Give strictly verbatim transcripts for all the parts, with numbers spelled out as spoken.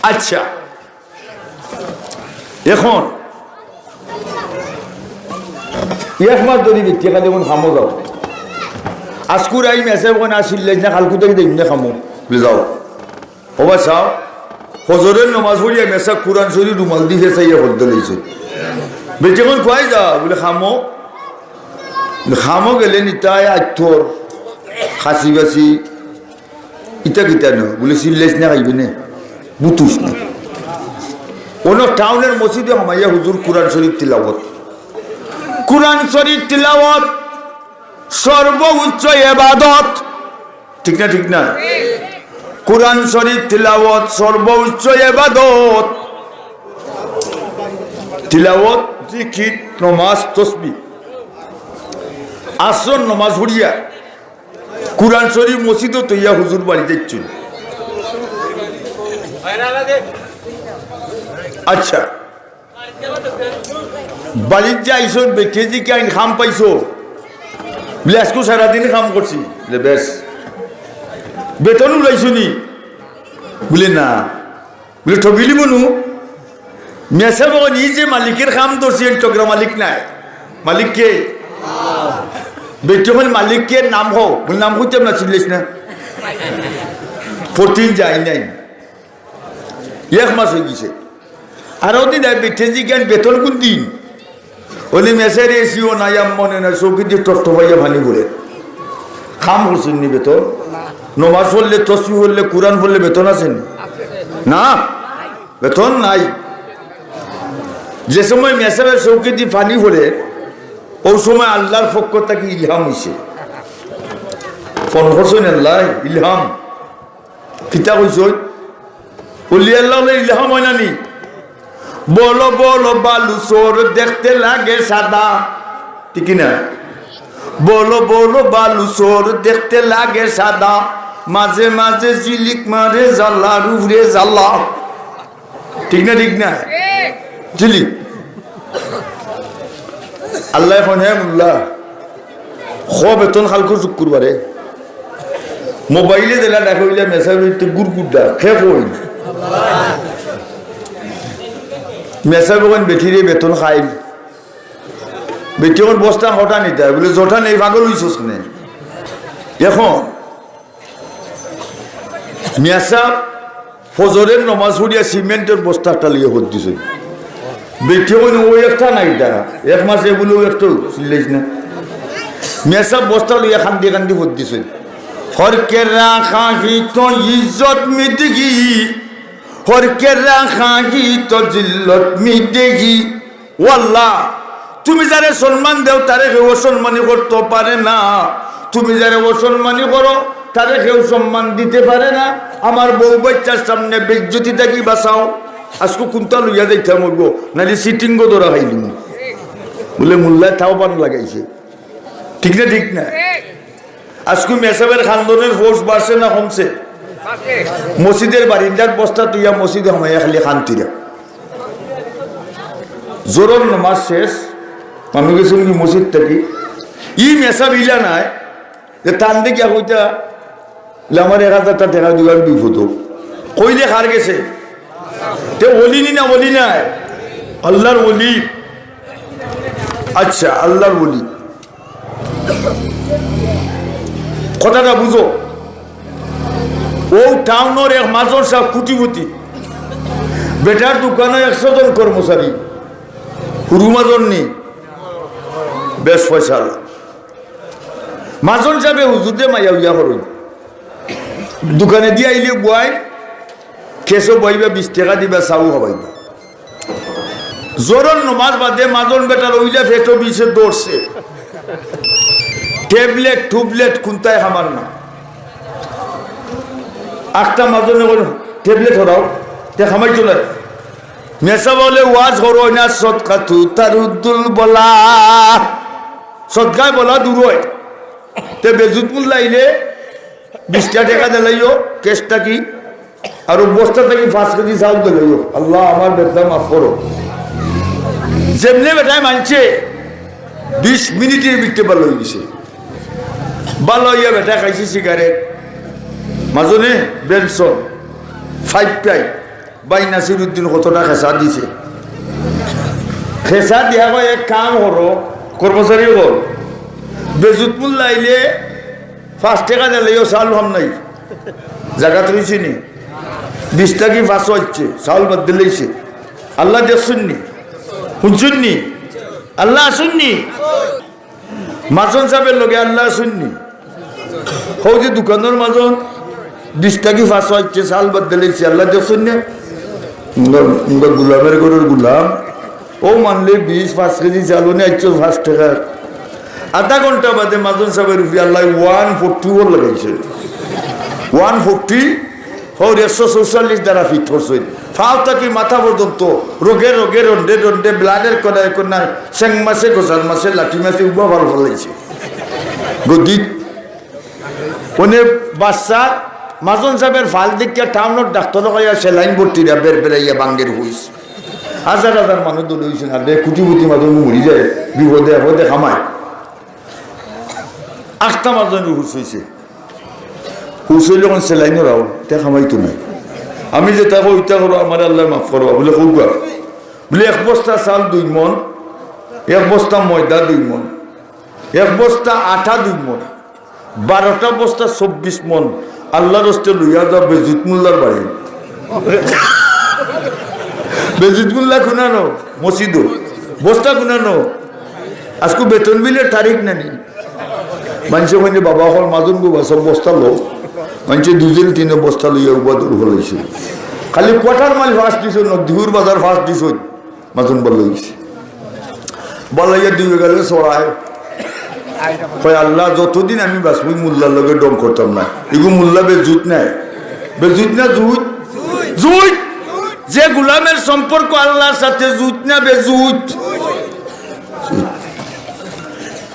আচ্ছা, এখন এক মাস ধরি ব্যক্তি খালি এখন কামো যাও। আজকুর আই মেসাব ওখানে আসিল না, কালকু থাকি দেখুন না কামো। বুলে, "যাও।" ও বা চাও, ফজরের নমাজ পড়িয়া মেসাব কোরআন শরীফ রুমাল দি ফেসাইয়া পড়তে লইছে। বেটি এখন কই যা? বুলে, "কামো।" বুলে, "কামো গেলে নিতায় আইতর, খাসি বাসি।" ইতা কিতা নয়, বুলে, "চিল্লাইস না, খাইবে নে, বুতুস না।" অনো টাউনের মসজিদে হামাইয়া হুজুর কোরআন শরীফ তিলাওয়াত, কোরআন শরীফ তিলাওয়াত সর্বোচ্চ এবাদত, ঠিক না? ঠিক না? কোরআন শরীফ তিলাওয়াত সর্বোচ্চ এবাদত। তিলাওয়াত, জিকির, নমাজ, তসবি। আসর নমাজ পড়িয়া কোরআন শরীফ মসজিদো থইয়া হুজুর বাড়ি যাইছইন। আচ্ছা, বাড়িত যে আইছইন, বেটিয়ে জিকাইন, "কাম পাইছো?" বুলে, "আজকু সারাদিন কাম করছি।" বুলে, "বেশ, বেতন উলাইছো নি?" বুলে, "না।" বুলে, "ঠগিলি মনু, মেসাব অখন ই যে মালিকের কাম ধরছি, এন ঠগরা মালিক নায়।" মালিক কে? বেটি অখন, "মালিক কে? নাম কও।" বুলে, "নাম কইতাম না, চিল্লাইস না।" ফরতিন যাই নাই, এক মাস অই গেছে। আর ওদিন বেটি জিকাইন, "বেতন কুন দিন?" অলি মেসাব রে, এসিও নাই, আম মনে নাই, চউখেদি টপটপাইয়া পানি পড়ে। কাম করছইন নি বেতন? নমাজ পড়লে, তসবি পড়লে, কোরআন পড়লে বেতন আছে নি? না, বেতন নাই। যে সময় মেসাবর চউখেদি পানি পড়ে, অউ সময় আল্লার পক্ষ থাকি ইলহাম অইছে। ফোন করছইন আল্লায়, ইলহাম। কিতা কইছইন? অলি আল্লার ইলহাম অয় না নি? "বলো বলো বালু চোর, দেখতে লাগে সাদা।" ঠিক কি না? "বলো বলো বালু চোর, দেখতে লাগে সাদা, মাঝে মাঝে ঝিলিক মারে জ্বালার উপরে জ্বালা।" ঠিক না? ঠিক না? ঝিলিক। আল্লায় কইন, "হে মোল্লা, খ বেতন কালকু শুক্রবারে।" মোবাইলে যেলা ডাকে অইলা মেসাব অইতে গুড়গুড় ডাক, খে কইন। মেসাব কইন, "বেটিরে, বেতন কাইল।" বেটি কইন, "বস্তা কটা নিতায়?" বুলে, "যটা নেই, পাগল অইছস নে?" এখন মেসাব ফজরের নমাজ পড়িয়া সিমেন্টর বস্তা একটা লইয়া পড় দিছইন। বেটি কইন, "অউ একটা নায় ইটা, এক মাসে বুলে অউ একটাউ চিল্লাইস না।" মেসাব বস্তা লইয়া কান্দি কান্দি পড় দিছইন। "হর কে রাখা হি তো ইজ্জত মিটেগি, হর কে রাখা হি তো জিল্লত মিটেগি।" ও আল্লাহ, তুমি যারে সম্মান দেও, তারে কেউ অসম্মানী করতো পারে না। তুমি যারে অসম্মানী করো, তারে কেউ সম্মান দিতে পারে না। আমার বউ বাচ্চার সামনে বেইজ্জতি থাকি বাঁচাও। আজকু কুন্তা লইয়া যাইতাম অইবো, নাইলে সিটিংও ধরা খাইলিমু। বুলে, "মোল্লায় তাও বান লাগাইছে।" ঠিক না? ঠিক না? আজকু মেসাবের খান্দনের ফোর্স বাড়ছে না কমছে? মসজিদের বারিন্দার বস্তা তুইয়া মসজিদে হামাইয়া খালি খান্তিরা। জোহরর নমাজ শেষ, মানুষ গেছে নি মসজিদ থাকি। ই মেসাব ইলা নায় যে তান দেখিয়া কইতা, "লে আমার এক হাজারটা টেকা দিবা, আমি বিপদ।" কইলে কার গেছে? তে ওলি নি না ওলি নায়? আল্লার ওলি। আচ্ছা, আল্লার ওলি। কথাটা বুঝো। অউ টাউনর এক মাজন সাব কুটিপতি, বেটার দোকানো একশো জন কর্মচারী, হুরু মাজন নি, বেশ পয়সাআলা। মাজন সাবে হুজুররে মায়া উয়া করইন, দোকানেদি আইলে বওয়াইন, কেসো বওয়াইবা, বিশ টেকা দিবা, চাও খাবাইবা। জোহরর নমাজ বাদে মাজন বেটার অইলা পেটো বিষে ধরছে। ট্যাবলেট টুবলেট কুন্তায় খামার না। আখতা মাজনে কইন, "ট্যাবলেট হরাও, তে খামাইতো নায়।" মেসাব অকলে ওয়াজ করইন না, "সদকাতু তারুদ্দুল বালা।" সদকায় বালা দূর অয়। তে বেজুত মুল্লা আইলে বিশটা টেকা দিলাইও, ক্যাশ থাকি, আর বস্তা থাকি পাঁচ কেজি চাউল দিলাইও। আল্লাহ, আমার বেটা মাফ করো। যেমনে বেটায় মানছে, বিশ মিনিটর ভিতরে ভালা অই গেছে। ভালা অইয়া বেটায় খাইছে সিগারেট, মাজনে বেনসন, ফাইভ প্রাইম। ভাই নাসিরুদ্দিন কতটা খেসা দিছে। খেসা দিয়া কয়, "এক কাম করো, কর্মচারী অকল, বেজুত মুল্লা আইলে পাঁচ টেকা দিলাইও, চাউল কম নাই।" জাগাত রইছে নি? বিশ থাকি পাঁচও আইছে, চাউল বাদ দিলাইছে। আল্লায় দেখছইন নি? হুনছইন নি? আল্লায় আছইন নি? মাজন সাবর লগে আল্লায় আছইন নি? অউ যে দোকানর মাজন, বিশ থাকি পাঁচও আইছে, চাউল বাদ দিলাইছে, আল্লায় দেখছইন নি? মুগা, মুগা গুলামর ঘরর গুলাম, অউ মানলে বিশ, পাঁচ কেজি চাউল, অনে আইছে পাঁচ টেকা। আধা ঘন্টা বাদে মাজন সাবর উপরে আল্লায় one forty four লাগাইছে। One forty four, একশো চৌচল্লিশ দ্বারা fit করছইন। পাও থাকি মাথা পর্যন্ত রগে রগে, রন্ধ্রে রন্ধ্রে, blood-র কণায় কণায়, সেং মাছে, গোজার মাছে, লাঠি মাছে উবা ফাল ফালাইছে। গদিত। অনে বাচ্চা, মাজন সাবর ফাল দেখিয়া টাউনর ডাক্তর কইয়া saline ভর্তি দিয়া বের বেরাইয়া বাঙ্গের হুইস। হাজার হাজার মানুষ দৌড় অইছে না, বে কুটি কুটি মাজন মরি যায়, বিপদে আপদে কামায়। আখতা মাজন হুশ অইছে। হুশ অইলে অখন saline-ও রাও, ইতা কামাইতো নায়। আমি যেতা কই, ইতা করো, আমারে আল্লায় মাফ করবা। বুলে, "কউক্কা।" বুলে, "এক বস্তা চাউল দুই মণ, এক বস্তা ময়দা দুই মণ, এক বস্তা আটা দুই মণ, বারোটা বস্তা চব্বিশ মণ, আল্লার ওয়াস্তে লইয়া যাও বেজুত মুল্লার বাড়ি।" বেজুত মুল্লা কুনানো? মসজিদো। বস্তা কুনানো? আজকু বেতন বিলর তারিখ নানি? মানষে কইন, "বাবা, অখন মাজন গো বা, সব বস্তা লও।" মানষে দুজন তিন বস্তা লইয়া উবা দৌড় ফালাইছে। খালি কোয়ার্টার মাইল ফাস্ট দিছইন, নকদিপুর বাজার ফাস্ট দিছইন, মাজন বালা অইছে। বালা অইয়া দুইও গেলে চড়ায়। কয়, "আল্লাহ, যতদিন আমি বাঁচমু, মুল্লার লগে ঢং করতাম না।" ইগু মুল্লা বেজুত নায়? বেজুত না জুত? জুত। যে গুলামর সম্পর্ক আল্লার সাথে, জুত না বেজুত?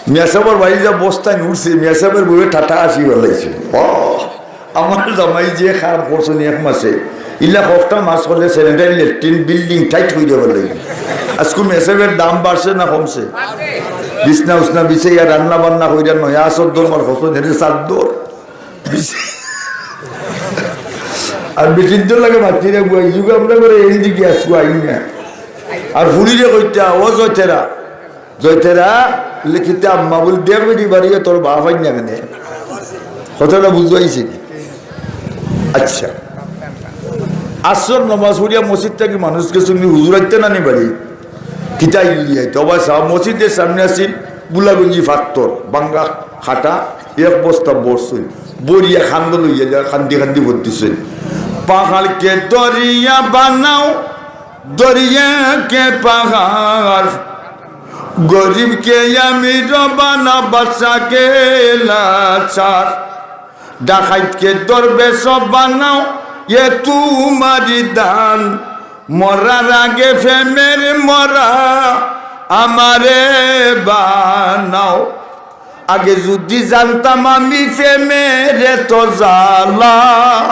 মিয়া সাবর বাড়ি যা বস্তা নি উঠছে, মিয়া সাবর বউয়ে ঠাটা হাসি ফালাইছে। "ও, আমার জামাই যে কাম করছইন এক মাসে, ইলা কয়টা মাস অইলে sanitary latrine building tight অই যাইবার লাগি।" আজকু মিয়া সাবর দাম বাড়ছে না কমছে? বিছনা উছনা বিছাইয়া, রান্না বান্না কইরা, নয়া চাদ্দর মার কত ধরে চাদ্দর। আর বেটিন্তর লগে মাতিরা গুয়াই যুগ আমরা করে এই দিকে আসবো আইন না। আর ফুরিরে কইতা, "ও জয়তেরা, জয়তেরা, লিখিতে আম্মা বলি, দেখ বেটি বাড়িয়ে তোর বাপ আইন না কেনে?" কথাটা বুঝাইছি। আচ্ছা, আসর নমাজ পড়িয়া মসজিদ থাকি মানুষ গেছইন নি, হুজুর আইতা না নি বাড়ি? কিতা ইলিয়াই তো আবার সাহেব মসজিদর সামনে আছিল বুলাগঞ্জি ফাত্তর, ভাঙ্গা খাটা, এক বস্তা ভরছইন, ভরিয়া কান্দো লইয়া যায়, কান্দি কান্দি ভর দিছইন। পাহাড়কে দরিয়া বানাও, দরিয়াকে পাহাড়, গরিবকে আমির বানাও, বাদশাকে লাচার। ডাকাইতকে দরবেশ বানাও, এ তুমারি দান। মরার আগে প্রেমের মরা আমারে বানাও। আগে যুদি জানতাম আমি প্রেমের এত জ্বালা,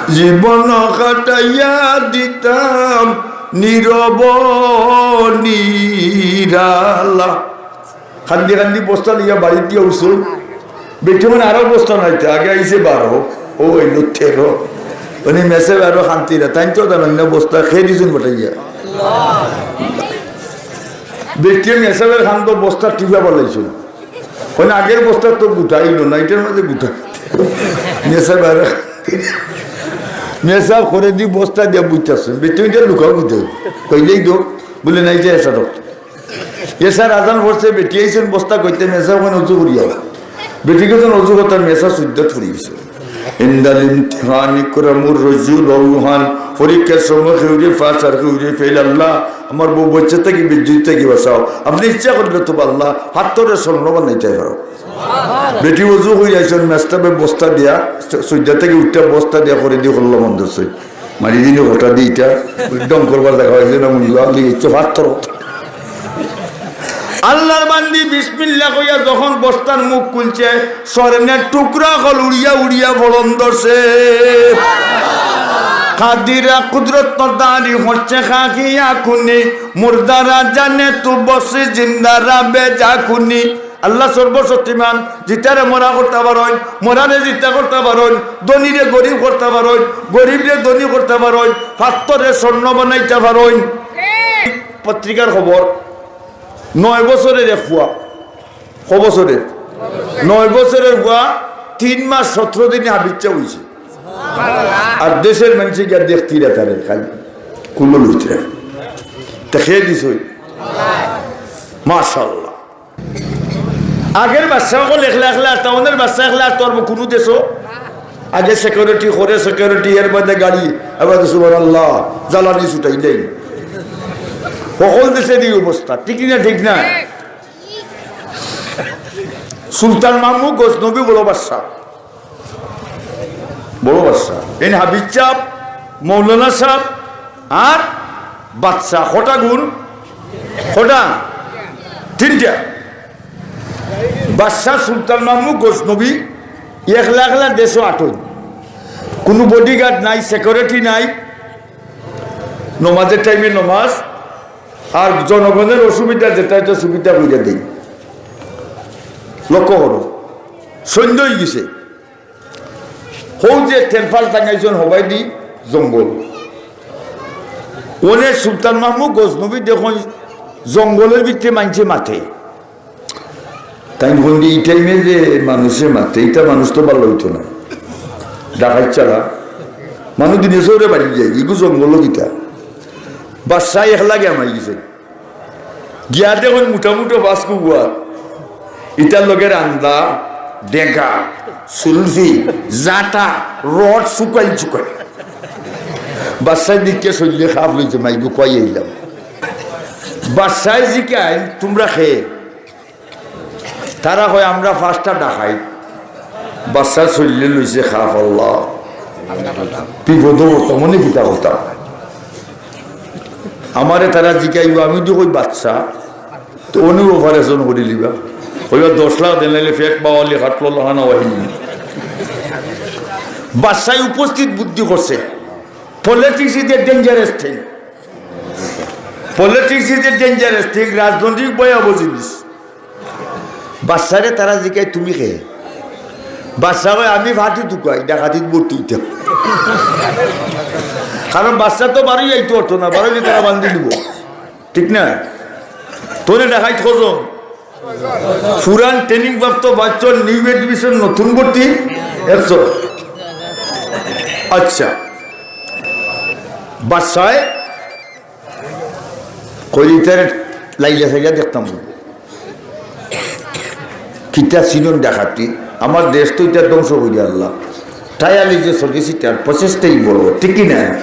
জীবন কাটাইয়া দিতাম নীরব নিরালা। কান্দি কান্দি বস্তা লইয়া বাড়িত গিয়া উঠছইন। বেটি মানে আরো বস্তা নাইতে, আগে আইছে বারো, অউ আইলো তেরো। মানে মেসে বারো কান্দিরা, তাইন তো জানইন না বস্তা খেয়ে দিছইন বটাইয়া। বেটি মেসে বার কান্দো বস্তা টিপা ফালাইছইন। মানে আগর বস্তা তো গুটাইলো না, ইটার মাঝে গুটা। মেসে বারো, মেসা করে দি বস্তা দিয়া বুঝতেছে, বেটি ইটা লুকা বুঝে। কইলেই তো, বলে, "না, ইটা এসা রক্ত।" এসার আজান পড়ছে, বেটি আইছইন বস্তা কইতে, মেসা ওখানে অজু করিয়া। বেটি গেছইন অজু করতে, মেসা সুজদাত পড়ি গেছে। ইন্দাল ইমতিহান ইকরামুর রজুল ওয়াল রুহান, পরীক্ষার সময় কেউরে পাস আর কেউরে ফেল। আল্লাহ, আমার বউ বাচ্চা থাকি বেইজ্জতি থাকি বাঁচাও। আপনে ইচ্ছা করলে তো আল্লাহ পাত্থররে স্বর্ণ বানাইতায় পারো। বেটি অজু করি আইছইন, মেসটাবে বস্তা দিয়া, সুজদা থাকি উঠিয়া বস্তা দিয়া করে দি করলো মন্দ সই। মারি দিনে ঘটা দি ইটা, ঢং করবার দেখা অইছে না, মুল্লা আলি ইচ্ছে পাত্থর। আল্লার বান্দি বিসমিল্লাহ কইয়া যখন বস্তার মুখ খুলছে, স্বর্ণের টুকরা অকল উড়িয়া উড়িয়া পড়ন ধরছে। কাদিরা কুদরত দারি হচ্ছে খাকিয়া খুনি, মুর্দারা জানে তু বসে জিন্দারা বেজা খুনি। আল্লাহ সর্বশক্তিমান, জিতারে মরা করতা পারইন, মরারে জিতা করতা পারইন, ধনীরে গরিব করতা পারইন, গরিবরে ধনী করতা পারইন, পাথররে স্বর্ণ বানাইতা পারইন। পত্রিকার খবর, নয় বছরের এক ফুয়া, ক বছরের? নয় বছরের ফুয়া তিন মাস সতেরো দিনে হাফিজ সাব অইছে। আর দেশর মানষে গিয়া দেখতিরা তারে, খালি কুলো লইতরা। তে কে দিছে? মাশাআল্লাহ। আগের বাদশা অকল একলা একলা, টাউনর বাদশা একলা, তোর কুনু দেশো আগে সিকিউরিটি করে, সিকিউরিটি, এর বাদে গাড়ি, এর বাদে সুবহানাল্লাহ, জ্বালানি ছুটাইলেই। হকল দেশর ই অবস্থা, ঠিক না? ঠিক না? সুলতান মাহমুদ গজনবী বড় বাদশা, বড় বাদশা। এইন হাফিজ সাব, মৌলানা সাব আর বাদশা। কটা গুণ? কটা? তিনটা। বাদশা সুলতান মাহমুদ গজনবী একলা একলা দেশো আটইন, কুনু বডিগার্ড নাই, সিকিউরিটি নাই, নমাজের টাইমে নমাজ, আর জনগণের অসুবিধা যেটা, এটা সুবিধা কইরা দেই। লক্ষ্য করো, সন্ধ্যা অই গেছে, হউ যে তেরপাল টাঙাইছইন হবায়দি জঙ্গল। অনে সুলতান মাহমুদ গজনবী দেখইন জঙ্গলর ভিতরে মানষে মাতে। তাইন কইন যে, "ই টাইমে যে মানষে মাতে, ইতা মানুষ তো ভালা অইতো না। ডাকাইত ছাড়া মানুষ দিনে চউরে বাড়ি যায়, ইগু জঙ্গলো কিতা?" বাদশা একলা গিয়া হামাই গেছে। গিয়া দেখইন মুটা মুটা বাস কুয়া, ইতার লগে রান্দা, ডেগা, সুলফি, জাটা, রড শুকাইল শুকাইল। বাদশায় দেখিয়া শরীরে খাপ লইছে, মাইগু কই আইলাম। বাদশায় জিকাইন, "তুমরা কে?" তারা কয়, "আমরা পাঁচটা ডাকাইত।" বাদশার শরীরে লইছে খাপ, আল্লাহ, বিপদ অইতো, মনে কিতা কথা। আমারে তারা জিকাইবো, আমি তো কই বাদশা, তো অনেও অপারেশন করি লিবা। কইবা, "দশ লাখ দেন, নাইলে ফেক বাওয়ালি খাটলো লাহানা ওয়াহিনী।" বাদশায় উপস্থিত বুদ্ধি করছে। Politics is a dangerous thing. Politics is a dangerous thing. রাজনৈতিক ভয়াবহ জিনিস। বাদশারে তারা জিকায়, "তুমি কে?" বাদশা কয়, "আমি ফাটি তুকাই, ডাকাতিত ভর্তি অইতাম।" কারণ বাদশা তো বারই আইতো পারতো না, বারইলে তারা বান্ধি নিবো, ঠিক না? তোরে ডাকাইত কয়জন? পুরান ট্রেনিং প্রাপ্ত পাঁচজন, নিউ অ্যাডমিশন নতুন ভর্তি একশো। আচ্ছা, বাদশায় কইলিতারে লাইলা চাইলা দেখতাম বলে। কিতা চিনইন ডাকাতি? আমার দেশ তো ইতা ধ্বংস করি আল্লাহ। তাই আলি যে চলিছি তার প্রচেষ্টাই বড়, ঠিক কি না?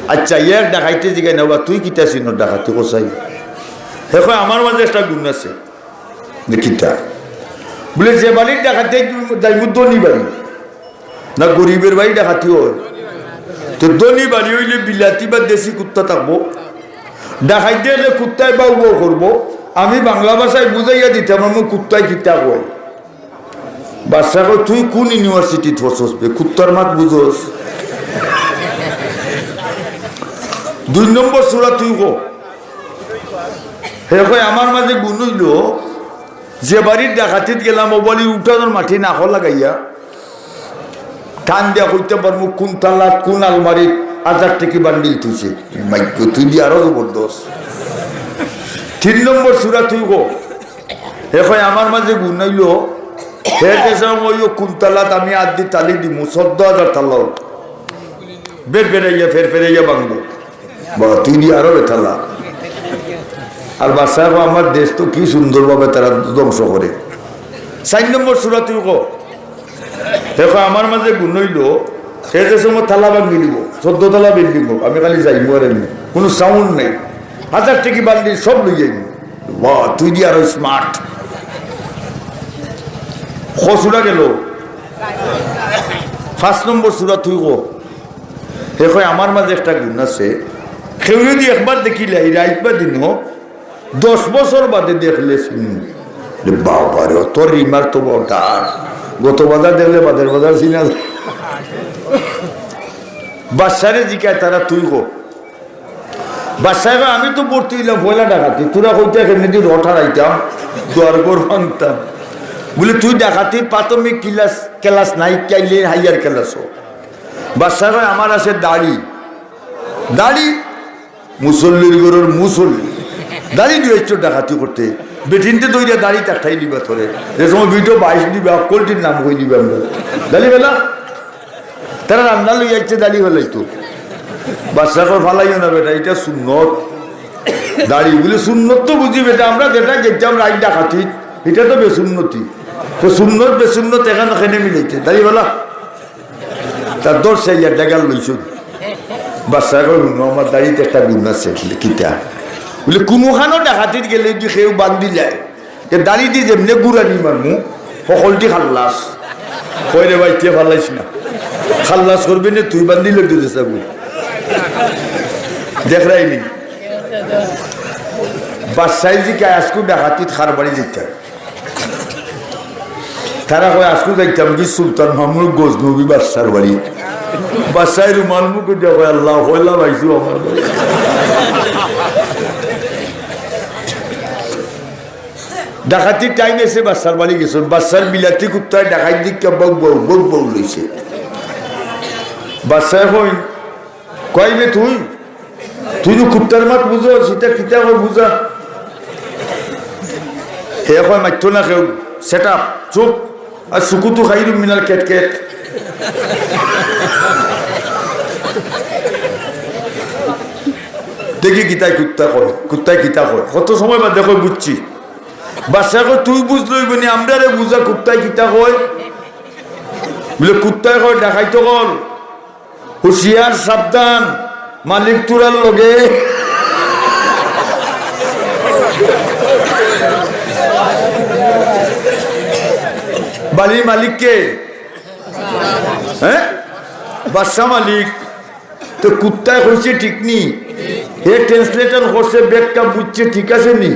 আচ্ছা, এক ডাকাইতে জিগাইন, "না বা তুই কিতা চিনইন ডাকাতি কছাই?" হে কয়, "আমার মাঝে একটা গুণ আছে।" "কিতা?" বলে, "যে বাড়ির ডাকাতি যাইমু ধনী বাড়ি, না গরিবের বাড়ি ডাকাতি অয়? তো ধনী বাড়ি অইলে বিলাতি বা দেশি কুত্তা থাকবো, ডাকাইতে গেলে কুত্তায় বাউ বাউ করবো, আমি বাংলা ভাষায় বুঝাইয়া দিতাম পারমু কুত্তায় কিতা কয়।" বাদশা কয়, "তুই কুন ইউনিভার্সিটিত পড়ছস বে? কুত্তার মাত বুঝস?" দুই নম্বর সূরা তুই ক। হে কয়, "আমার মাঝে গুণ অইলো, যে বাড়ির ডাকাতিত গেলাম, ও বাড়ির উঠানোর মাটি নাকো লাগাইয়া, টান দিয়া কইতাম পারমু কুন তালাত, কুন আলমারিত হাজার টেকি বান্ডিল থুইছে।" মাইগো, তুই দি আরো জবরদস্ত। তিন নম্বর সূরা তুই ক। হে কয়, "আমার মাঝে গুণ অইলো, হে দেশে অইও কুন তালাত আমি আত দি তালি দিমু, চৌদ্দ হাজার তালাও। বের বেরাইয়া, ফের ফেরাইয়া ভাঙবো।" বা, তুই দি আরো বেতালা। আর বাদশা কয়, "আমার দেশ তো কি সুন্দরভাবে তারা ধ্বংস করে।" চাইর নম্বর সূরা তুই ক। হে কয়, "আমার মাঝে গুণ অইলো, হে যে সময় তালা ভাঙি দিব, চৌদ্দ তালা বিল্ডিং হোক, আমি খালি যাইমু আর আইমু, কুনু সাউন্ড নাই, হাজার টেকি বান্ডিল সব লই যাইমু।" বা, তুই দি আরো স্মার্ট। ক সূরা গেল? পাঁচ নম্বর সূরা তুই ক। হে কয়, "আমার মাঝে একটা গুণ আছে, কেউ যদি একবার দেখিলাই, রাইত বা দিনো, দশ বছর বাদে দেখলে চিনমু।" রে বাবা রে, তোর রিমার তো বটার। গত বাজার দেখলে বাজার বাজার চিনা যায়। বাদশারে জিকায় তারা তুই ক। বাদশায় কয়, "আমি তো ভর্তি অইলাম পয়লা ডাকাতি, তোরা কইতে কেমনে দি রড হারাইতাম?" দুয়ার ঘর ভাঙতাম। বলে, "তুই ডাকাতির প্রাথমিক ক্লাস, ক্লাস নাই, কাইলে হাইয়ার ক্লাস হোক।" বাদশা কয়, "আমার আছে দাড়ি।" দাড়ি? মুসল্লির ঘরর মুসল্লি। দাড়ি নিয়া আইছো ডাকাতি করতে। বেটিন্তে দইরা দাড়ি তাকটাই নিবা তোরে। যে সময় ভিডিও বাইশ নিবা, অকলটির নাম কই নিবা আমরা। দাড়ি বেলা? তারা রান্না লই আইছে, দাড়ি বেলাই তো। বাদশা কয়, "ফালাইও না বেটা, ইটা সুন্নত।" দাড়ি বলে, "সুন্নত তো বুঝি বেটা, আমরা যেটা গেছিলাম রাইত ডাকাতি, ইটা তো বেসুন্নতি। তো সুন্নত বেসুন্নত এখান কেনে মিলাইতে? দাড়ি বেলা?" তার দশ হাজার টাকা লইছুন। বাদশা কয়, "হুনো, আমার দাড়িত একটা গুণ আছে।" বলে, "কিতা?" বলে, "কুনুখানো ডাকাতিত গেলে যদি কেউ বান্ধিলায়, তে দাড়ি দি যেমনে গুড়ানি মারমু, হকলটি খাল্লাস।" কয়, "রে ভাই, তে ফালাইস না, খাল্লাস করবে নে, তুই বান্ধিলে দূরে যাবো।" দেখরায়নি? বাদশায় জিকায়, "আইজকু ডাকাতিত কার বাড়ি যাইতাম?" তারা কয়, "আইজকু যাইতাম কি সুলতান মাহমুদ গজনবী বাদশার বাড়ি।" বাদশায় রুমাল মুখো দিয়া কয়, "আল্লাহ, পয়লা পাইছো আমার বাড়ি।" ডাকাতির টাইম আছে, বাদশার বাড়ি গেছইন। বাদশার বিলাতি কুত্তায় ডাকাইত দেখিয়া বউ বউ, বউ বউ লইছে। বাদশায় কইন, "কই বে তুই? তুই তো কুত্তার মাত বুঝো, সেটা কিতা কয় বুঝা?" হে কয়, "মাততো না কেউ, shut up, চুপ, আর সুকুতু খাইরুম মিনাল কেট কেট।" দেখি কিতায় কুত্তা কয়, কুত্তায় কিতা কয়। কত সময় বাদে কয়, "বুঝছি।" বাদশা কয়, "তুই বুঝলে অইবো নি, আমরারে বুঝা কুত্তায় কিতা কয়।" বলে, "কুত্তায় কয়, ডাকাইত অকল, হুঁশিয়ার, সাবধান, মালিক তোরার লগে।" বাড়ির মালিক কে? হ্যাঁ, বাদশা মালিক। তো কুত্তায় কইছে ঠিক নি, হে ট্রান্সলেটর করছে, ব্যাখ্যা বুঝছে, ঠিক আছে নি?